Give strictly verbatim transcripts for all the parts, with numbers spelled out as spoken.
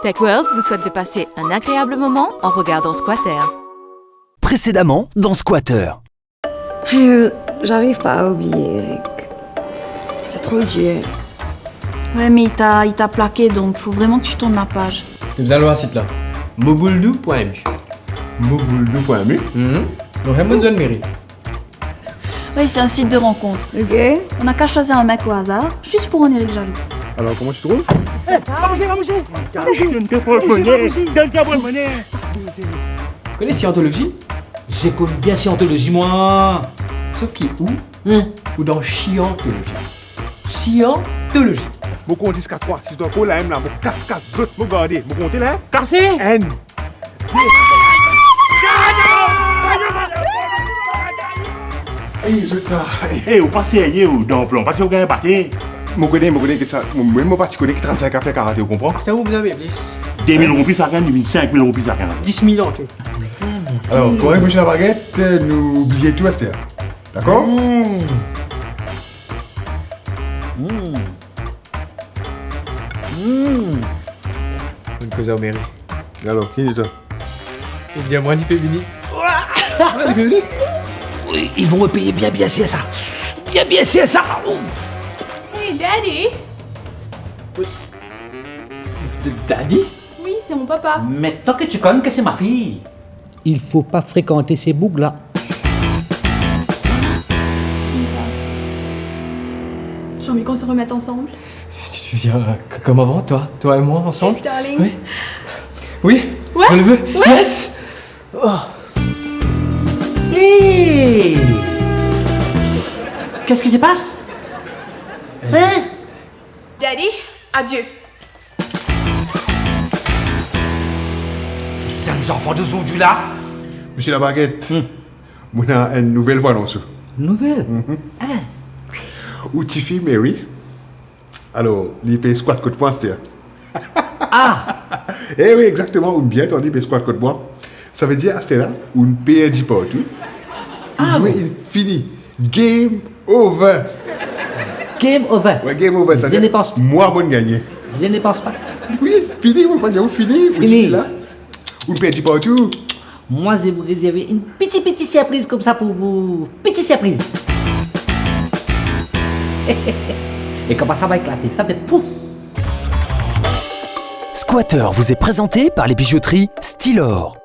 Tech World vous souhaite de passer un agréable moment en regardant Squatter. Précédemment dans Squatter. Euh, j'arrive pas à oublier, Eric. C'est trop dur. Ouais, mais il t'a, il t'a plaqué, donc faut vraiment que tu tournes la page. To bizin al sit la, mobouldou point M U. Mobouldou point M U? Mhm. Lor enn zone meri. Oui, c'est un site de rencontre. Ok. On n'a qu'à choisir un mec au hasard, juste pour rendre Eric jaloux. Alors, comment tu trouves? C'est sympa. Eh, pas bouger, pas bouger. Pas bouger. Donne-moi mon monnaie. Donne-moi mon monnaie. Vous connaissez Scientologie? Je connais bien Scientologie, moi. Sauf qui, où? Hein? Ou dan Scientologie. Scientologie. Mo kont ziska trwa, si zot ankor la mem la, mo kas, kas zot, mo garde, mo konte la. Kase! Enn. Ey, zot sa. Ey, ou pa serye, ou dan plan, pa ti ou gagn bate. Mo kone, mo kone ki sa, mo mem mo pa ti kone ki trannsenk a fer karate, ou konpran? Aster ou bizin peye plis. De mil roupi sakenn, li vinn sink mil roupi sakenn. Dis mil an tou. Alors, korek, Misie Labarget, nou bliye tou aster. Dakor? Hmm. Hmm. Hmm. Nou'nn koze ar meri. Alor, ki dir twa? Li dir mwa li pe vini. Ah, li pe vini? Oui, ils vont me payer bien, bien cher ça. Bien, bien cher ça. Hey, Daddy. D-, Daddy? Oui, c'est mon papa. Maintenant que tu connais que c'est ma fille. Il faut pas fréquenter ces boug-là. J'ai envie qu'on se remette ensemble. Tu, tu veux dire, euh, que-, comme avant, toi, toi et moi, ensemble? Yes, darling. Oui. Oui, ouais, je le veux. Ouais. Yes. Oh. Hey. Qu'est-ce qui se passe? Hein? Daddy, adieu. Ces jeunes enfants d'aujourd'hui là. Misie Labarget, hmm, mo ena enn nouvel pou anons ou. Nouvel? Mhm. Ah. Ou tifi Mary, alor, li pe squat kot mwa aster. Ah! Eh oui, exactement, ou bien tande, li pe squat kot mwa. Savedir aster la, ou perdi partou. Ah, zwe bon. Fini. Game over. Game over. Ouais, game over, ça veut dire, je ne pense pas, moi, mo'nn gagne. Je ne pense pas. Oui, fini, mo pa dir ou fini, ou fini la. Ou perdi partou. Moi, je vous réserve une petite, petite surprise comme ça pour vous. Petite surprise. Et quand ça va éclater, ça fait pouf. Squatter vous est présenté par les bijouteries Stylor.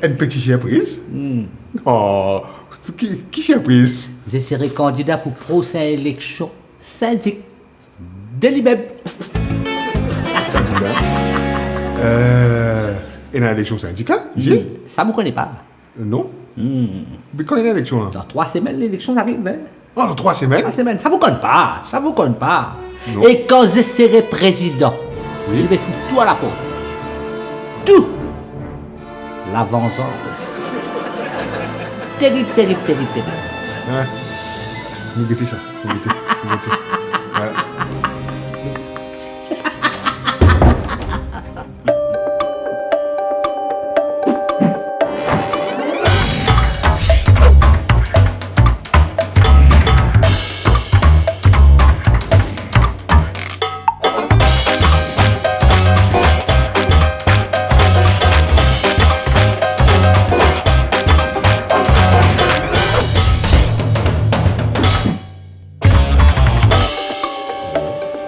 Enn peti sirpriz? Hmm. Oh, ki, ki sirpriz? Je serai candidat pour prochaine élection syndic de l'immeuble. Euh, ena eleksion syndik la, isi? Hmm, sa, vous connaissez pas? Non. Hmm. Me kan ena eleksion la? Dans trois semaines, l'élection arrive, hein. Oh, dans trois semaines? Trois semaines, ça vous compte pas, ça vous compte pas. Non. Et quand je serai président, oui, je vais foutre tout à la porte. Tout. La vengeance. Terrible, terrible, terrible, terrible. Hein? Nou gete sa, nou gete, nou gete. Ouais.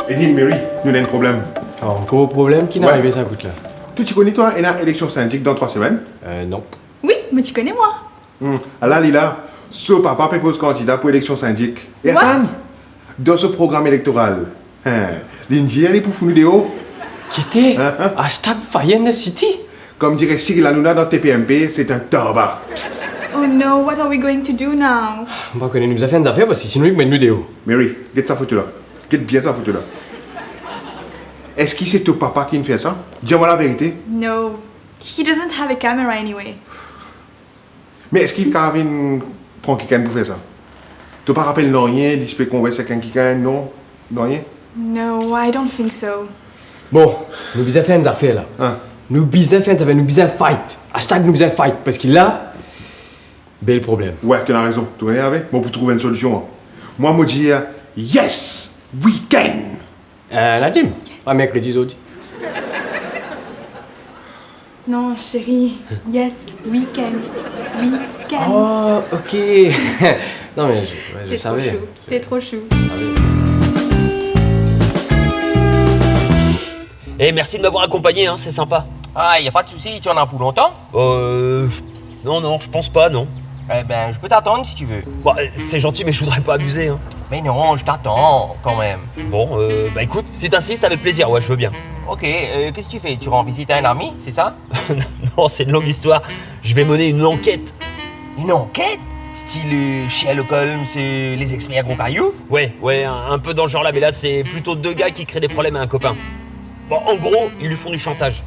Edine, Mary, nou ena enn problem. Ah, ankor problem? Ki inn arive sa kout la? Tou ti kone twa, ena eleksion syndik dan trwa semenn? Euh, non. Oui, mo ti kone mwa. Hmm, ala li la, so papa pe poz kandida pou eleksion syndik. E atann, dan so program elektoral, hein, li'nn dir li pou fou nou deor. Kiete? Hein, hein? Hashtag fire in the city. Kom dirait Cyril Hanouna dan T P M P, c'est un taba. Oh no, what are we going to do now? Mo pa kone, nou bizin fer enn zafer, parski sinon li pou met nou deor. Mary, get sa foto la. Get bien sa foto la. Eski se to papa ki'nn fer sa? Dir mwa laverite. No, he doesn't have a camera anyway. Me eski li kapav vinn pran kikenn pou fer sa? To pa rapel nanye, li ti pe konvers ek enn kikenn, non? Nanye? No, I don't think so. Bon, nou bizin fer enn zafer la. Hein? Nou bizin fer enn zafer, nou bizin fight. Hashtag nou bizin fight, parski la, bel problem. Ouais, to ena rezon, to ena rezon. Bon, pou trouv enn solision, hein. Mwa, mo dir, yes, we can! Euh, Nadim, pa merkredi zordi. Non, chéri. Yes, we can. We can. Oh, ok. Non, mais je, ouais, je savais. T'es trop chou. T'es trop chou. Je savais. Eh, merci de m'avoir accompagné, hein, c'est sympa. Ah, y a pas de souci, tu en as pour longtemps ? Euh, je- non, non, je pense pas, non. Eh ben, je peux t'attendre si tu veux. Bon, euh, c'est gentil, mais je voudrais pas abuser, hein. Mais non, je t'attends quand même. Bon, euh, bah écoute, si t'insistes, avec plaisir, ouais, je veux bien. Ok, euh, qu'est-ce que tu fais ? Tu rends visite à un ami, c'est ça ? Non, c'est une longue histoire. Je vais mener une enquête. Une enquête ? Style, euh, Sherlock Holmes, euh, les experts gros cailloux ? Ouais, ouais, un, un peu dans ce genre-là, mais là, c'est plutôt deux gars qui créent des problèmes à un copain. Bon, en gros, ils lui font du chantage.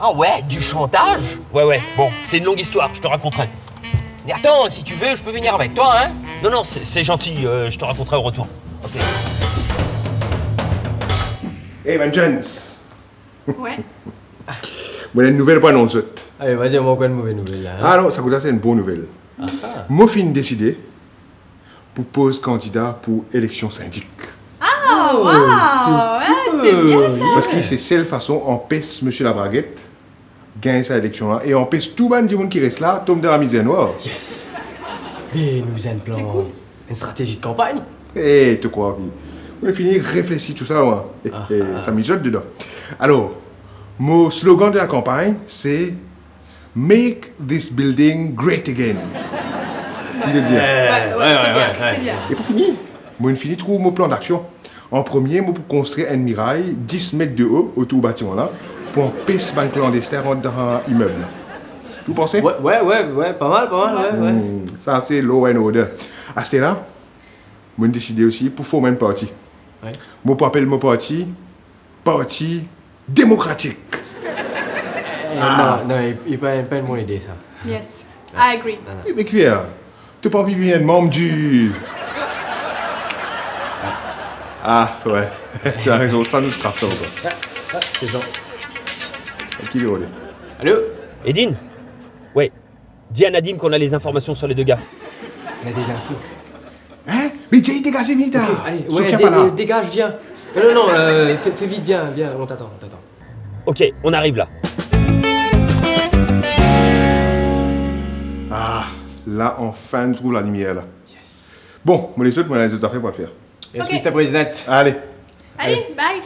Ah ouais, du chantage ? Ouais, ouais, bon, c'est une longue histoire, je te raconterai. Mais attends, si tu veux, je peux venir avec toi, hein ? Non, non, c'est, c'est gentil, euh, je te raconterai au retour. Ok. Hey, Vengeance. Ouais. Mo ena enn nouvel pou anons zot. Ale, vas-y, anvoy enn move nouvel la, hein. Ah non, sa kout la, se enn bon nouvel. Ah, ah. Mo finn deside pou poz kandida pou eleksion sindik. Ah, waouh, ouais, c'est bien ça. Parski se sel fason anpes Misie Labraguette gagn sa eleksion la e anpes tou bann dimoun ki res la tom dan lamizer nwar. Yes. Me nou bizin enn plan, enn stratezi de kanpagn. Eh, to krwar ki mo finn reflesi tou sa, mwa. Eh, ah, eh, ah, sa mizot dedan. Alor, mo slogan de la kanpagn, se Make this building great again. Ki ve dir? Ouais, ouais, ouais, c'est bien, ouais, c'est bien. E pou fini, mo finn fini trouv mo plan daksion. An premie, mo pou konstrir enn miray dis met de o otour batiman la pou anpes bann klandesten rant dan imeb la. Ki ou panse? Ouais, ouais, ouais, ouais, pas mal, pas mal, ouais, ouais. Hmm, sa se law and order. Aster la, mo deside osi pou form enn parti. Ouais. Mo pou apel mo parti Parti Demokratik. Eh, ah, non, non, li, li pa, pa enn bon ide, sa. Yes, I agree. Non, non. Eh, me kifer, to pa anvi vinn enn manm di... Ah, ouais. Tu as raison, sa nou skrap sa ankor. Ah, ah, c'est Jean. Ki li rode? Allô? Edine? Ouais. Dis à Nadim qu'on a les informations sur les deux gars. On a des infos. Hein? Me dir li degaze, vini ta. Ok, allez, ouais, dé-, euh, dégage, viens. Non, non, non, euh, fais, fais vite, viens, viens, on t'attend, on t'attend. Ok, on arrive là. Ah, la anfin nou trouv lalimier la. Yes. Bon, mo les zot, mo ena lezot zafer pou al fer. Yes, ok. Mister President. Allez. Allez, allez, bye.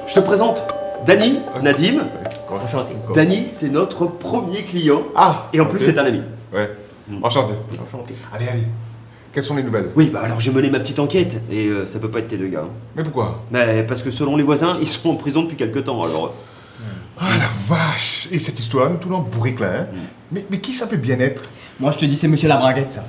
Je te présente Dany, Nadim. Enchanté. Dany, c'est notre premier client. Ah, ok. Et en plus, c'est un ami. Ouais. Mm. Enchanté. Enchanté. Allez, allez. Quelles sont les nouvelles ? Oui, bah alors j'ai mené ma petite enquête, et, euh, ça peut pas être tes deux gars, hein. Mais pourquoi ? Bah, parce que selon les voisins, ils sont en prison depuis quelque temps, alors, euh. Ah la vache ! Et cette histoire, nou tourn an bourik la, hein ? Mm. Mais, mais qui ça peut bien être ? Moi, je te dis, c'est Monsieur Labraguette, ça.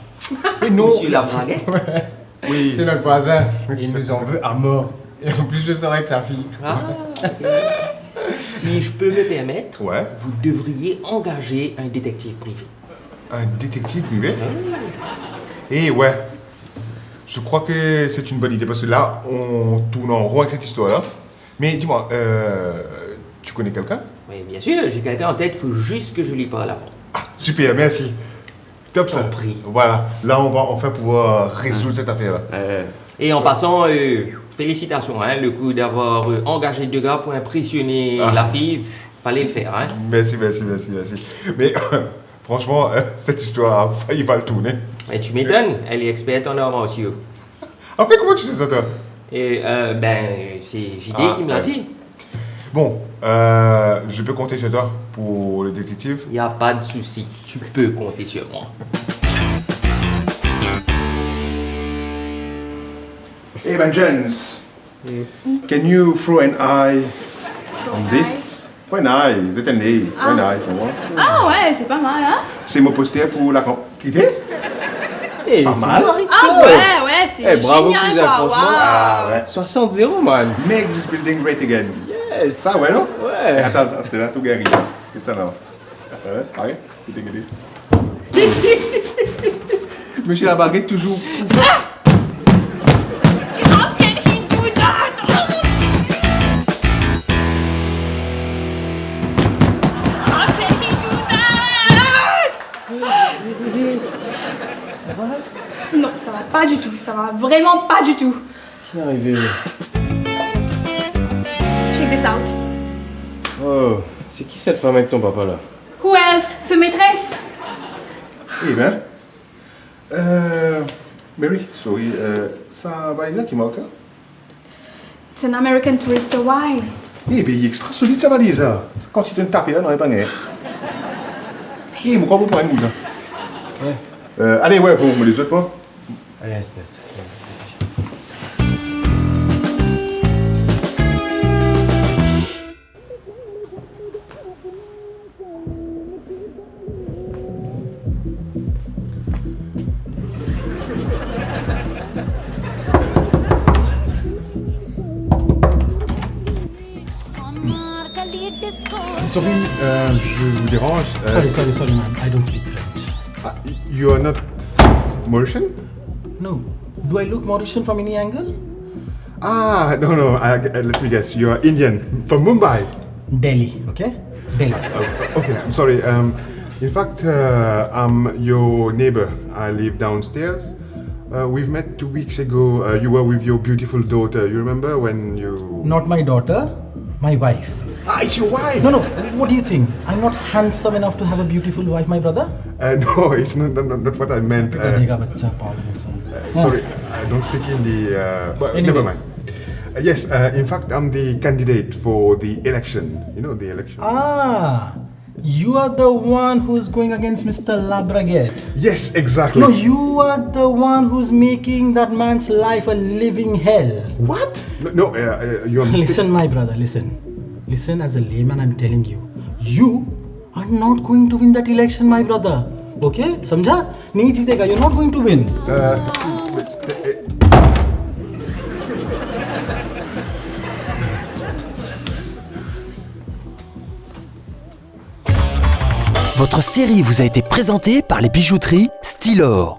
Mais non. Monsieur Labraguette ? Ouais. Oui. C'est notre voisin. Il nous en veut à mort. Et en plus, je sors avec sa fille. Ah, ok. Si je peux me permettre, ouais, vous devriez engager un détective privé. Un détective privé ? Eh ouais. Je crois que c'est une bonne idée parce que là, on tourne en rond avec cette histoire-là. Mais dis-moi, euh, tu connais quelqu'un ? Oui, bien sûr, j'ai quelqu'un en tête, faut juste que je lui parle avant. Ah, super, merci. Top ça. T'en prie. Voilà, là, on va enfin pouvoir résoudre cette affaire-là. Euh, et en passant, euh, Félicitations, hein, le coup d'avoir, euh, engagé deux gars pour impressionner la fille, fallait le faire, hein. Merci, merci, merci, merci. Mais, franchement, euh, cette histoire a failli mal tourner. Mais tu m'étonnes, elle est experte en arts martiaux. Ah ouais, comment tu sais ça, toi ? Et, euh, ben, c'est J D qui me l'a dit. Bon, euh, je peux compter sur toi pour le détective ? Y a pas de souci, tu peux compter sur moi. Eh ben, gents, can you throw an eye on this? Throw an eye, zet enn ley, throw an eye, tu vois. Ah ouais, c'est pas mal, hein ? C'est mon poster pour la camp. Qui t'es? Eh, c'est pas mal. Ah ouais, ouais, c'est génial, quoi. Bravo, cousin, franchement. Waouh. Ah ouais. Soixante zéro, man. Make this building great again. Yes. Ça, ouais, non? Ouais. Et attends, attends, c'est là, tout guéri. Tout ça, là. Attends, hein, arrête. Écoutez, écoutez. Monsieur Labarguette, toujours. How can he do that? How can he do that? Ça va? Non, ça va pas du tout. Ça va vraiment pas du tout. Qui est arrivé? Check this out. Oh, c'est qui cette femme avec ton papa là? Who else? Ce maîtresse? Eh ben, euh, Mary, sorry, euh, sa valiz la ki mark sa? It's an American Tourister wine. Eh ben, li extra solid sa valiz la. Sa kantite enn tape la, non, li pa gagn. Eh, mo krwar mo pran enn bout la. Ouais. Euh, ale, ouais, bon, mo lezot, bon. Allez, reste, reste. Sorry, euh, je vous dérange, euh, Sorry, sorry, sorry, man. I don't speak French. Ah, you are not Mauritian? No. Do I look Mauritian from any angle? Ah, no, no, I, uh, let me guess. You are Indian, from Mumbai. Delhi, okay? Delhi. Uh, okay, I'm sorry. Um, in fact, uh, I'm your neighbor. I live downstairs. Uh, we've met two weeks ago. Uh, you were with your beautiful daughter. You remember when you Not my daughter, my wife. Ah, it's your wife! No, no, what do you think? I'm not handsome enough to have a beautiful wife, my brother? Uh, no, it's not, not, not what I meant. Uh, गधे का बच्चा, पागल इंसान। Uh, sorry, I don't speak Hindi, uh, but Anyway. Never mind. Uh, yes, uh, in fact, I'm the candidate for the election. You know, the election. Ah, you are the one who's going against Mister Labraguette. Yes, exactly. No, you are the one who's making that man's life a living hell. What? No, no, uh, uh, you are mistaken. Listen, my brother, listen. Listen, as a layman, I'm telling you, you are not going to win that election, my brother. Okay? समझा? नहीं जीतेगा, you're not going to win. Uh, Votre série vous a été présentée par les bijouteries Stylor.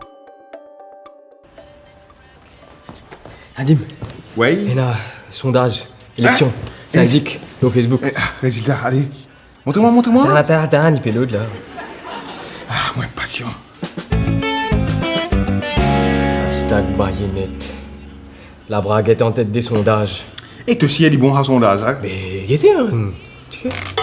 Adim. Wey. Ena sondaz, eleksion, Hein? Syndik, lor Facebook. Eh, ah, rezilta, ale. Montre mwa, montre mwa. Tala, tala, tala, li pe load la. Ah, mo inpasian. Hashtag bayonet. Labraguette an tet de sondaz. E to sir li bon sa sondaz la? Be, gete, hein. Hmm. Tike.